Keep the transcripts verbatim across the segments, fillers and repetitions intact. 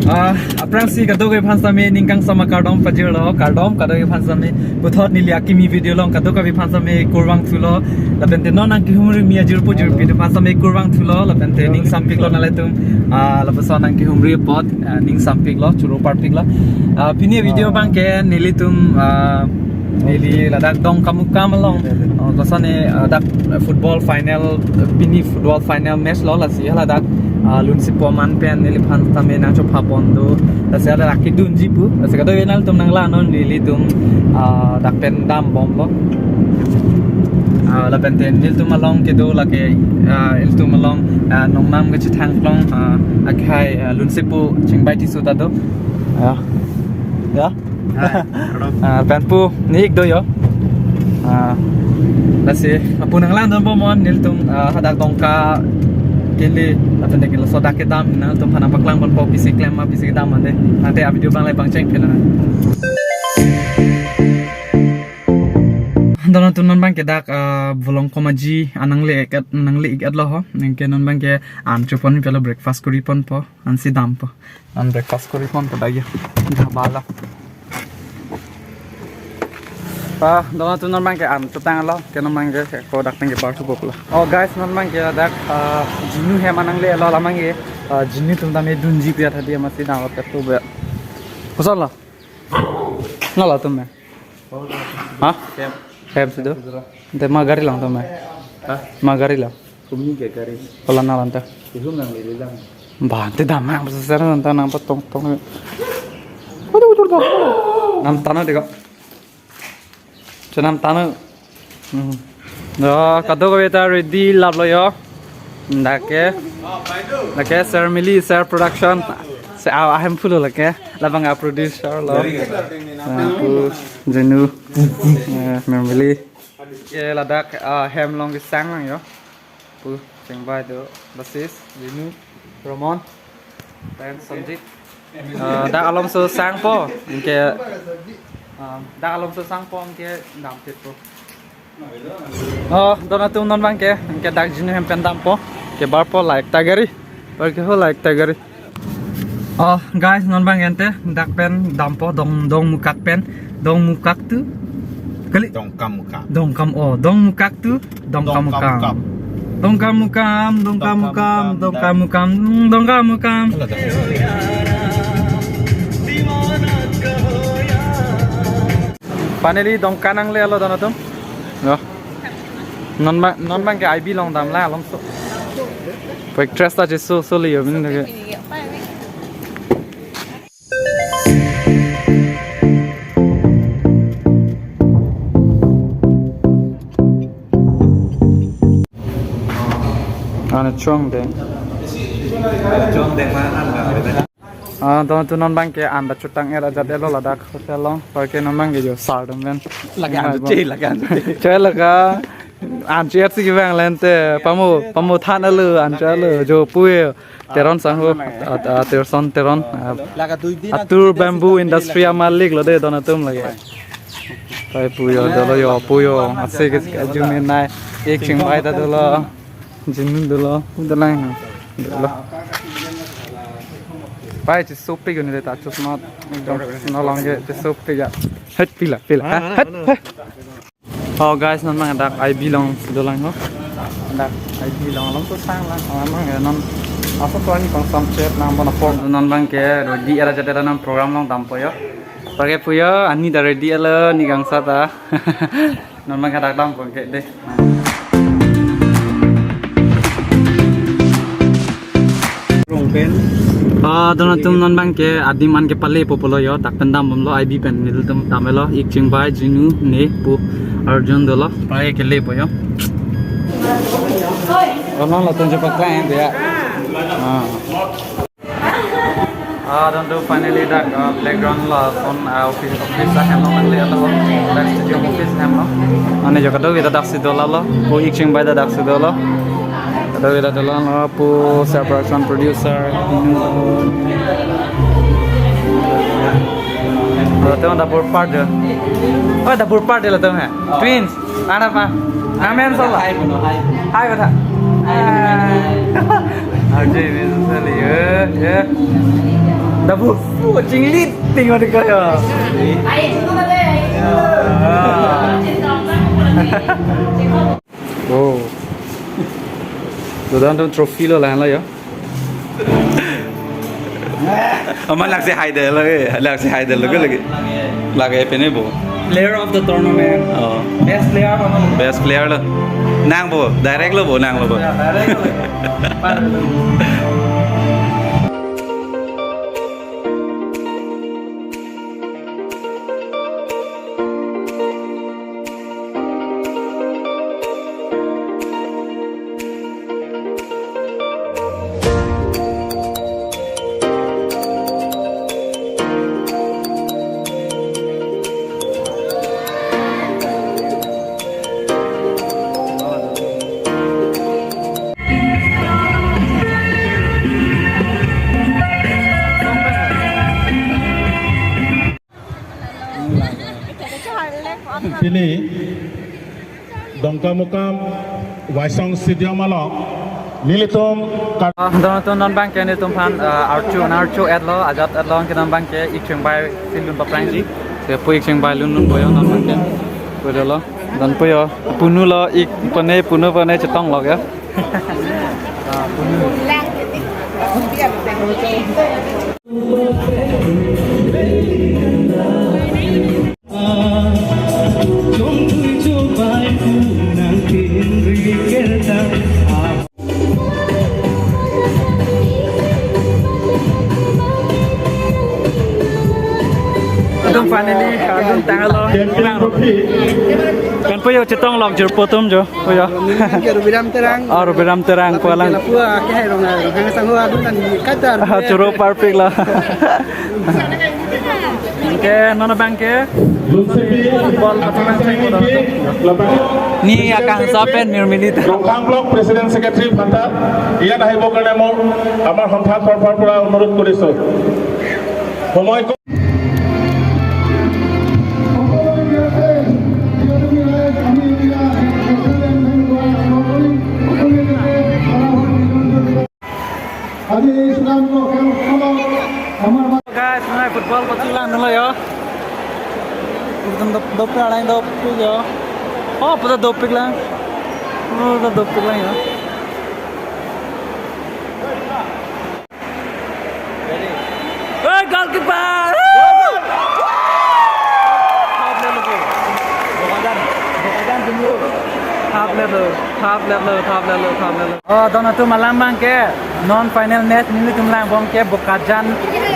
Ah, aphrangsi kadokave aphan sitame ning kangsam akardom pajirlo, kardom kadokave aphan sitame. Puthot neli akimi video along kadokave aphan sitame kurvangthulo. Lapen te non nangkehumri mi ajirpo jirpi atum aphan sitame kurvangthulo. Lapen te ning sampiklo nanglitum. Ah, lapuson nangkehumri apot, ah, ning sampiklo, choro parpiklo. Ah, pini video abangke nelitum, ah, neli ladak Dongkamukam along. Oh, kosonne, ah, dak football final, pini football final match lo, lasi ladak, ah, lunsepo aman pen neliphan tame nangchopha pon do. Lasi ladak kedunji pu. Lasi kadokave nanglitum nanglang non, nelitum, ah, dak pen dambomlo. Ah, lapen te nelitum along kedo lake, ah, ilitum along, ah, nongnam kachethang klong, ah, akhai, ah, lunsepo Chingbai Tisso ta do. Ya. Ya. Hai, kardom. Ah, pen pu, ne-ik do yo. Ah, lasi, lapu nanglang dunbom non, nelitum, ah, hadak Dongka kele, lapen te kele laso dak kedam, nangtum aphan nangpaklang ponpo, pisi klem ma, pisi kedam ma de. Nangte a video abang le pangcheng pela. Donatum non abangke dak, ah, Volongkom Aji, ah, nangle-ik at, nangle-ik at lo ho. Anke non abangke an chopon pelo, breakfast kori ponpo, ansi dampo. An breakfast kori ponpo dak yo. Dhaba lo. Ah, donatum non abangke an chotanglo, ke non abangke ko dak pen ke bar thuboklo. Oh guys, non abangke dak, ah, Jinu hem nangle-lo, la abangke, ah, Jinu atum tame dunji pu ya tadi, amatsi danglo pu be. Kosonlo? Nanglo atum me? Ha? Hem. Hem si do? Hem si do. Te ma gari lang atum me? Ha? Ma gari lang. Komi ke gari? Kola nanglang ta? Ihum nangle-le lang. Ba, te damnang, besar nang ta nangpatong tong. Waduh, waduh, waduh. Namtang non dei ko. Chonamtang non. Hmm. Yo, kadokave ta ready laplo yo. Dak ke. Dak ke Sir Mili, Sir Production. Se aw ahem pulo lake. Labang a producer lo. Lapu Jinu. Eh, Mili. Ke ladak, ah, hem along kesang lang yo. Pu, Chingbai do, basis, Jinu, Ramon, pen Sanjit. Ah, dak alomso sangpo, anke, ah, dak alomso sangpo, anke damtippo. Oh, donatum non abangke, anke dak Jinu hem pen dampo, ke barpo la-ik ta gari, bar ke ho la-ik ta gari. Oh, guys, non abang ente dak pen dampo Dong, Dongmukak pen, Dongmukak tu kali. Dongkamukam. Dongkam, oh, Dongmukak tu Dongkamukam. Dongkamukam. Dongkamukam, Dongkamukam, Dongkamukam, Dongkamukam, Dongkamukam. Alah, dah. Finally, Dongka nangle-lo donatum. Yo. Non abang, non abangke I B along damlo alomso. Pu actress ta cheso, so le yo bin lake. An chongdeng. Chongdeng ma an ga. Ah, donatum non abangke an ta chotang-et ajat-etlo ladak hotel along. Bar ke non abangke yo sar dum pen. Lake an che, lake an che. Che lake an che si kevang lente. Pamo, pamo than alo, an che alo. Jo pu yo. Teron sangho, ah, ah, Terson Teron. Ah, atur bamboo industry amalik lo de donatum lake. Pai pu yo dolo yo pu yo. Ase ke jume nai. Ik Chingbai ta dolo. Jinu dolo, dolang. Dolo. Pai chesopik ni ta chosmat. Ekdom no long ke chesopik ya. Het pila, pila. Ha, het, het. Oh guys, non abang dak I B along si dolang ho. Dak I B along alomso sang lang. Oh, abang ya non. Aso tuan ni pang samchet nang bona pon. Non abangke ready-et ajat-et non program along dampo yo. Bar ke pu yo, ani ta ready-etlo, ne kangsam ta. Non abangke dak dampo ke de. Rong pen. Ah, donatum non abangke adim an kepalepo pulo yo, dak pen dambomlo I B pen nelitum damlo, ik Chingbai, Jinu, ne pu Arjun dolo. Pai kelepo yo. Oh, non latum chepaklangdun ya. Ah. Ah, donatum finally dak, ah, playground lo, son, ah, office, office ahem along nangle-lo, dak studio office ahem along. Ani jo kadokave ta daksi dolo, pu ik Chingbai ta daksi dolo. Kadokave ta dolo, pu Sir Production producer. Latum ta bor part de. Oh, ta bor part de latum he. Twins. Anapa? Amen solo. Hai puno, hai. Hai kotha. Hai. Aje me sali, eh, eh. Dabu, oh, chinglit ting mati kaya. Oh. Dodan trophy lo lahan lo ya. Ama laksi haidel lagi, laksi haidel lagi lagi. Lagi pene bo. Player of the tournament. Oh. Best player apa? Best player lo. Nang bo, direct lo bo, nang lo bo. Ya, direct lo. Pini Dongkamukam Waisong Stadium along nelitum kar- Ah, don atum, non abangke nelitum aphan, ah, archo, archo etlo, ajat etlo, ke non abangke ik chengbai si lun paprangji. Lapu ik chengbai lun lun boyo non abangke. Boyo lo, don boyo, punu lo, ik pane, punu pane chetong lo ya. Ah, punu. Atum finally, atum tanglo. Champion trophy. Kan po yo chetong lok jur po atum jo. Oh ya. Ke Rubiram Terang. Ah, Rubiram Terang, lapen pulang. Lapu ke hai rong, rong hang sang ho adun kan kadar. Ah, choro parpik la. Oke, non abangke. Football patang sang ko. Ni akan sapen mir milita. Rongkhang Block President Secretary Bhanta, ইয়াত আহিবৰ কাৰণে মোৰ আমাৰ সন্থাৰ তৰফৰ পৰা অনুৰোধ কৰিছো। সময় আজি এই চূড়ান্ত খেলখনত আমাৰ Guys, nai football patang lang dolo yo. Ekdom dop, dop lang, dopik yo. Oh, pada dopik lang. Oh, pada dopik lang yo. Hey, goalkeeper! Half level, half level, half level, half level. Oh, don atum, alang abangke non final match nelitum langbom ke Bokajan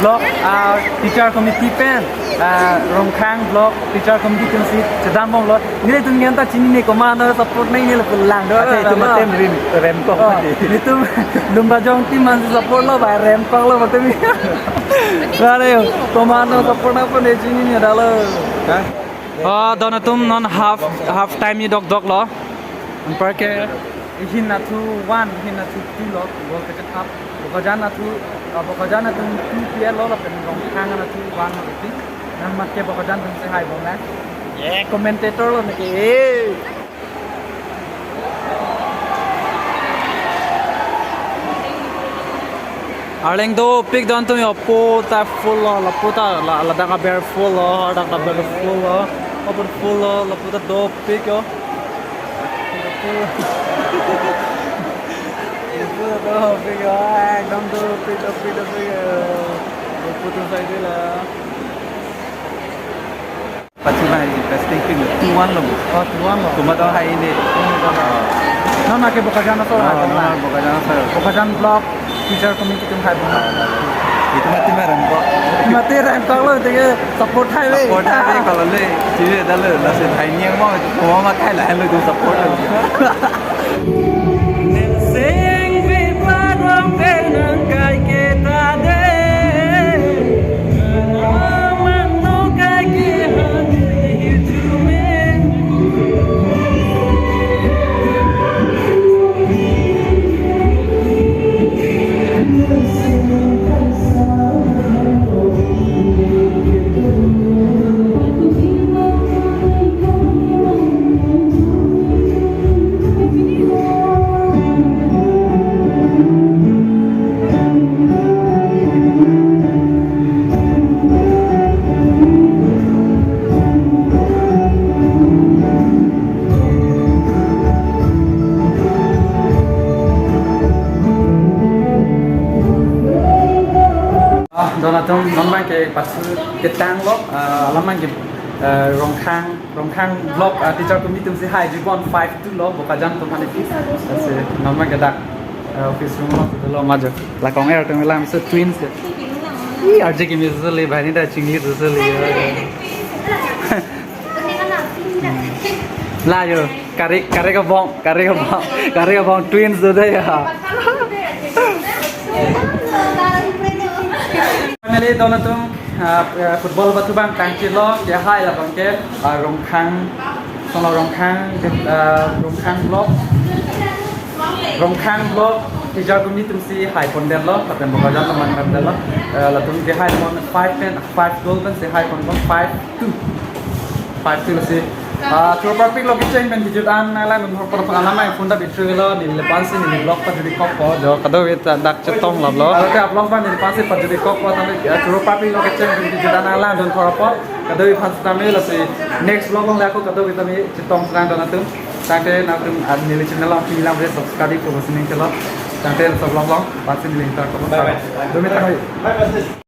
Block, ah, Teacher Committee pen, ah, Rongkhang Block Teacher Committee atum si chedambomlo. Nelitum ngen ta chinine, komatne support nangji neli pulang do. Acha, itum atum rem, remkok. Oh, mati. Itum Lumbajong team man support lo, bai remkoklo mati mi. Are, komatne support nangpo ne chinine dalo. Hah? Oh, don atum, non half, half time ni dokdoklo. Anparke Hinathu one, Hinathu two lo, goal kachethap. Bokajan Athu, ah, Bokajan Athu two P L lo, lapen Rongkhang Athu one lo, I think. Nang mat ke Bokajan atum si haibom na. Ye, commentator lo neke. Eh. Arleng dopik don atum yo, puta full lo, la puta, la, ladak aber full lo, ladak aber full lo, aber full lo, la puta dopik yo. Puta dopik yo, ekdom dopik, dopik, dopik yo. Puta side la. Pachunai interesting thing, two one lo. Oh, two one lo. Komat hai ini. Non ake Bokajan asor. Oh, hai, non Bokajan asor. Bokajan Block Teacher Committee atum hai. Itum mati remkok. Mati remkoklo, teke support hai le. Support hai le, kalau le, sini ada le, nasi hai ni mau itu, mau makai lah, lo itu support lo. Ah, don atum, non abang ke pathu ketang lo, ah, alam abang ke, ah, Rongkhang, Rongkhang block, ah, teacher committee atum si haiji pon five two lo, Bokajan atum aphan ke. Lasi non abang ke dak, ah, office room lo, lo majo. La kong er atum alam si twins ke. Ih, R J kimi si le, bhai ni ta chingli si le. La jo, kari, kari kebong, kari kebong, kari kebong twins do dei ya. Finally, don atum, ah, ah, football pathu abang tangkilo, kehai labang ke, ah, Rongkhang, sono Rongkhang, ah, Rongkhang block, Rongkhang block teacher committee atum si hai pondetlo, lapen Bokajan atum aphan pondetlo, ah, latum kehai pon five pen, five goal pen si hai ponlo, five two. Five two si. Ah, choro parpik lo kecheng pen kejut an nanglang dun apor apor alam abang phone ta battery lo, neli lapu-an si neli vlog pajut-ik kokpo, jo kadokave ta dak chetong laplo. Aro te vlog abang neli lapu-an si pajut-ik kokpo, tame, ah, choro parpik lo kecheng pen kejut an nanglang dun apor apor kadokave aphan sitame, lasi next vlog along le ako kadokave tame chetong serang don atum. Tangte nangtum, ah, neli channel along pini lang subscribe ko basining kelo. Tangte laso vlog along, lapu-an si neli ingtar ko. Bye bye. Dumi tangoi. Bye bye.